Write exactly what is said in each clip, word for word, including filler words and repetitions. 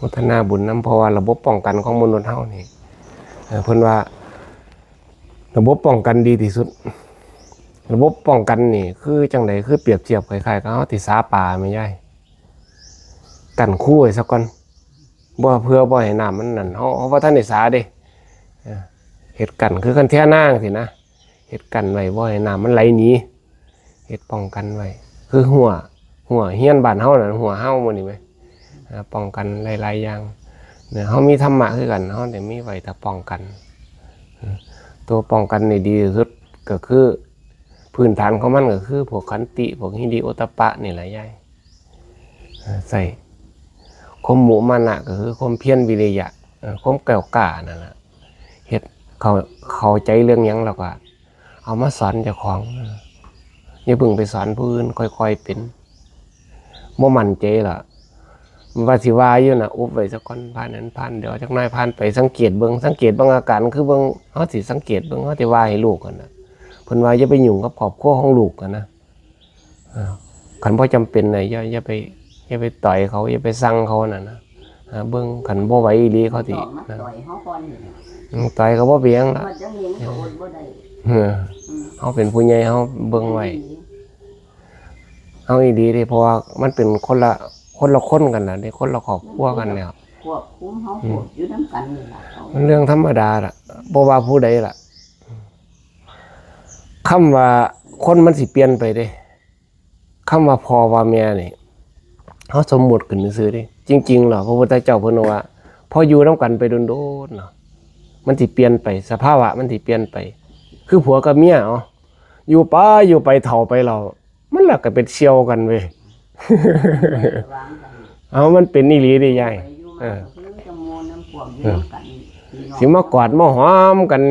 โมทนาบุญนำ เพราะว่าระบบป้องกันของมนุษย์เฮานี่ เอ่อ เพิ่นว่าระบบป้องกันดีที่สุด ระบบป้องกันนี่คือจั่งใด คือเปรียบเทียบคล้ายๆกับเฮาสิสาปลาแม่ยาย กั้นคูไว้ซะก่อน บ่ เพื่อบ่ให้น้ำมันนั่น เฮา เฮาบ่ทันได้สาเด้ เออ เฮ็ดกั้นคือคันแท่นาจั่งซี้นะ เฮ็ดกั้นไว้บ่ให้น้ำมันไหลหนี เฮ็ดป้องกันไว้ คือฮั้ว ฮั้วเฮือนบ้านเฮานั่น ฮั้วเฮามื้อนี้แหม อ่า ป้องกันหลายๆอย่าง เนี่ย เฮามีธรรมะคือกัน เฮาได้มีไว้ถ้าป้องกัน อืม ตัวป้องกันนี่ดีที่สุดก็คือ พื้นฐานของมันก็คือพวกขันติ พวกหิริโอตตัปปะนี่แหละยาย เออ ใส่ ความมุมานะก็คือความเพียรวิริยะ เออ ความแกล้วกล้านั่นแหละ เฮ็ด เข้า เข้าใจเรื่องหยังแล้วก็เอามาสอนเจ้าของ เออ อย่าเพิ่งไปสอนผู้อื่น ค่อยๆเป็น บ่มั่นใจล่ะ ว่าสิว่าอยู่น่ะ อุบไว้ซะก่อน ผ่านนั้นผ่าน เดี๋ยวจักหน่อยผ่านไป สังเกตเบิ่ง สังเกตเบิ่งอาการ คือเบิ่ง เฮาสิสังเกตเบิ่ง เฮาสิว่าให้ลูกหั่นน่ะ เพิ่นว่าอย่าไปยุ่งกับครอบครัวของลูกหั่นนะ เออ คันบ่จำเป็นน่ะ อย่า อย่าไป อย่าไปต่อยเขา อย่าไปสั่งเขานั่นนะ อ่า เบิ่ง คันบ่ไหวอีหลีเขาสิ ต้องมาต่อยเฮาก่อนนี่นะ อืม ต่อยก็บ่เป็นหยังล่ะ มันจังเห็นก็อดบ่ได้ เออ อืม เฮาเป็นผู้ใหญ่ เฮาเบิ่งไว้ อีหลี เฮาอีหลีเด้ เพราะว่ามันเป็นคนละ คนละคนกันแล้วเด้ คนละครอบครัวกันแล้ว ควบคุมเฮา อืม ควบอยู่นำกันนี่ล่ะ มันเรื่องธรรมดาล่ะ บ่ว่าผู้ใดล่ะ คำว่าคนมันสิเปลี่ยนไปเด้ คำว่าพ่อว่าแม่นี่ เฮาสมมุติขึ้นซื่อๆเด้ จริงๆแล้วพระพุทธเจ้าเพิ่นว่า พออยู่นำกันไปโดนๆเนาะ มันสิเปลี่ยนไป สภาวะมันสิเปลี่ยนไป คือผัวกับเมีย เอ้า อยู่ไป อยู่ไป เฒ่าไปแล้ว มันละก็เป็นเสี่ยวกันเว้ย เอา มันเป็นอีหลีเด้ยาย เออ สิมากอดมาหอมกัน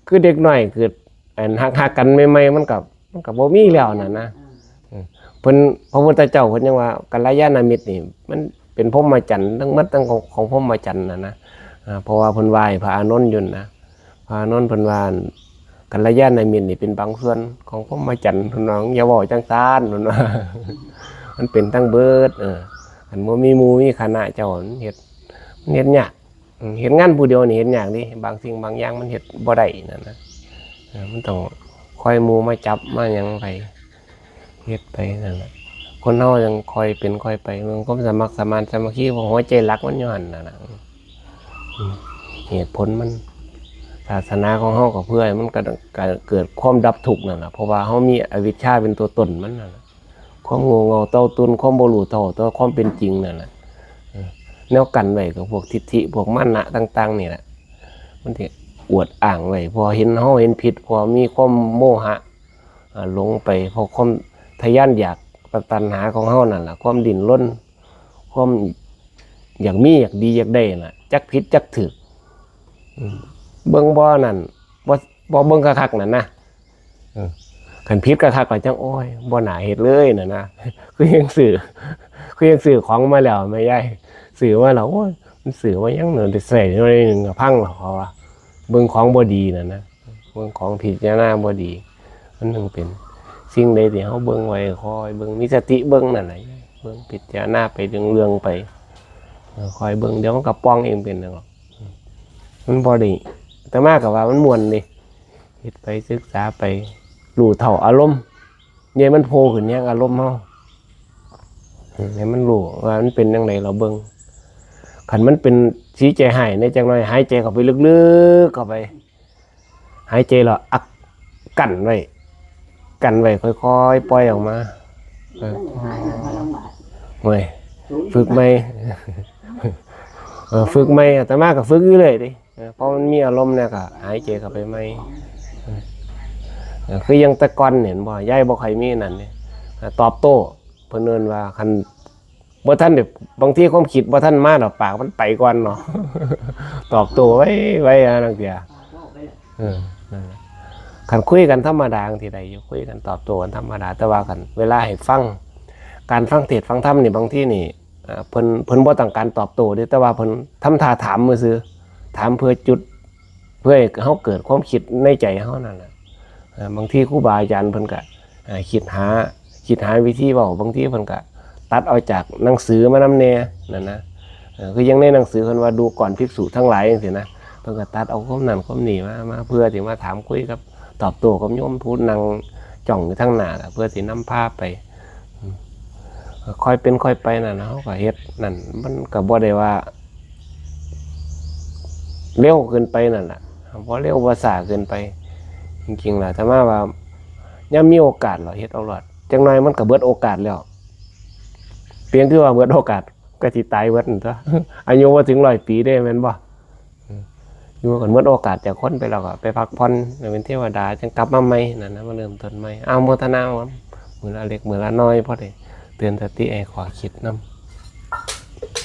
คือเด็กน้อยเกิด อันฮักๆกันใหม่ๆ มันก็ มันก็บ่มีแล้วนั่นนะ เออ เพิ่น พระพุทธเจ้าเพิ่นยังว่า กัลยาณมิตรนี่ มันเป็นพรหมจรรย์ ทั้งหมดทั้งของ ของพรหมจรรย์น่ะนะ อ่า เพราะว่าเพิ่นไหว้พระอานนท์อยู่นะ พระอานนท์เพิ่นว่า กัลยาณมิตรนี่เป็นบางส่วนของพรหมจรรย์ เพิ่นว่า อย่าเว้าจั่งซั้น เพิ่นว่า มันเป็นทั้งเบิด เออ คันบ่มีหมู่มีคณะเจ้า มันเฮ็ด มันเฮ็ดยาก อืม เฮ็ดงานผู้เดียวนี่เฮ็ดยากเด้ บางสิ่งบางอย่างมันเฮ็ดบ่ได้นั่นนะ เออ มันต้องคอยหมู่มาจับมาหยังไป เฮ็ดไปนั่นแหละ คนเฮายังคอยเป็นคอยไป มันความสมัครสมานสามัคคี หัวใจหลักมันอยู่หั่นน่ะนะ อืม เหตุผลมัน ศาสนาของเฮาก็เพื่อให้มันกะ กะเกิดความดับทุกข์นั่นล่ะ เพราะว่าเฮามีอวิชชาเป็นตัวตนมันนั่นล่ะ ความโง่เง่าเต้าตุน ความบ่รู้เท่าต่อความเป็นจริงนั่นล่ะ เออ แนวกั้นไว้ก็พวกทิฏฐิ พวกมานะต่างๆนี่แหละ มันสิอวดอ้างไว้ พอเห็นเฮาเห็นผิด พอมีความโมหะ อ่า หลงไป เพราะความทะยานอยาก ตัณหาของเฮานั่นล่ะ ความดิ้นรน ความอยากมี อยากดี อยากได้น่ะ จักผิดจักถูก อืม เบิ่งบ่นั่น บ่ บ่เบิ่งคักๆนั่นนะ เออ คันผิดคักๆก็จั่ง โอ้ย บ่น่าเฮ็ดเลยนั่นนะ คือยังซื้อ คือยังซื้อของมาแล้วแม่ยาย ซื้อมาแล้ว โอ้ย มันซื้อมาหยังเนาะ ได้ใช้หน่อยหนึ่งก็พังแล้ว เขาว่า เบิ่งของบ่ดีนั่นนะ เบิ่งของพิจารณาบ่ดี มันถึงเป็น สิ่งใดที่เฮาเบิ่งไว้ คอยเบิ่ง มีสติเบิ่งนั่นแหละ เบิ่งพิจารณาไปเรื่องๆไป เออ คอยเบิ่ง เดี๋ยวมันก็ป่องเองเป็นหยังหรอก มันบ่ได้ อาตมาก็ว่ามันม่วนเด้ เฮ็ดไปศึกษาไป รู้เท่าอารมณ์ อย่าให้มันโผล่ขึ้นแฮงอารมณ์เฮา อืม ให้มันรู้ว่ามันเป็นจั่งใด เราเบิ่ง คันมันเป็นสีใจหายในจักหน่อย หายใจเข้าไปลึกๆเข้าไป หายใจแล้วอัก กั้นไว้ กั้นไว้ ค่อยๆปล่อยออกมา เออ มันหายแล้วพลังบาด เว้ย ฝึกใหม่ เออ ฝึกใหม่ อาตมาก็ฝึกอยู่เรื่อยเด้ เออ พอมันมีอารมณ์แล้วก็หายใจเข้าไปใหม่ เออ เออ คือยังแต่ก่อนเห็นบ่ ยายบ่ค่อยมีนั่นเด้ อ่า ตอบโต้ เพิ่นเอิ้นว่าคันบ่ทันได้ บางทีความคิดบ่ทันมาดอก ปากมันไปก่อนเนาะ ตอบโต้ไวๆ อะ ลางเทื่อ เออ นั่นแหละ คันคุยกันธรรมดาจั่งซี้ได้อยู่ คุยกันตอบโต้กันธรรมดา แต่ว่าคันเวลาให้ฟัง การฟังเทศน์ฟังธรรมนี่ บางทีนี่ อ่า เพิ่น เพิ่นบ่ต้องการตอบโต้เด้ แต่ว่าเพิ่นทำท่าถามซื่อๆ ถามเพื่อจุด เพื่อให้เฮาเกิดความคิดในใจเฮานั่นน่ะ อ่า บางทีครูบาอาจารย์เพิ่นก็ อ่า คิดหา คิดหาวิธีเว้า บางทีเพิ่นก็ตัดเอาจากหนังสือมานำแหน่นั่นนะ เออ คือยังในหนังสือเพิ่นว่าดูก่อนภิกษุทั้งหลายจังซี่นะ เพิ่นก็ตัดเอาความนั้นความนี้มา มาเพื่อสิมาถามคุยกับตอบโต้กับโยมผู้นั่งจ้องอยู่ทางหน้าล่ะ เพื่อสินำพาไป อืม ค่อยเป็นค่อยไปนั่นนะ เฮาก็เฮ็ดนั่น มันก็บ่ได้ว่า เร็วเกินไปนั่นล่ะ บ่เร็วบ่ช้าเกินไป จริงๆล่ะ แต่มาว่า ยามมีโอกาสเราเฮ็ดเอาโลด จักหน่อยมันก็เบิดโอกาสแล้ว เปรียบคือว่าเบิดโอกาส ก็สิตายเบิดนั่นตั๊ว อายุบ่ถึงร้อยปีเด้ แม่นบ่ อืม อยู่กันเบิดโอกาสจากคนไปแล้วก็ไปพักผ่อน เป็นเทวดาจังกลับมาใหม่นั่นนะ มาเริ่มต้นใหม่ เอาโมทนาครับ มื้อละเล็กมื้อละน้อย พอได้เตือนสติให้ข้อคิดนำ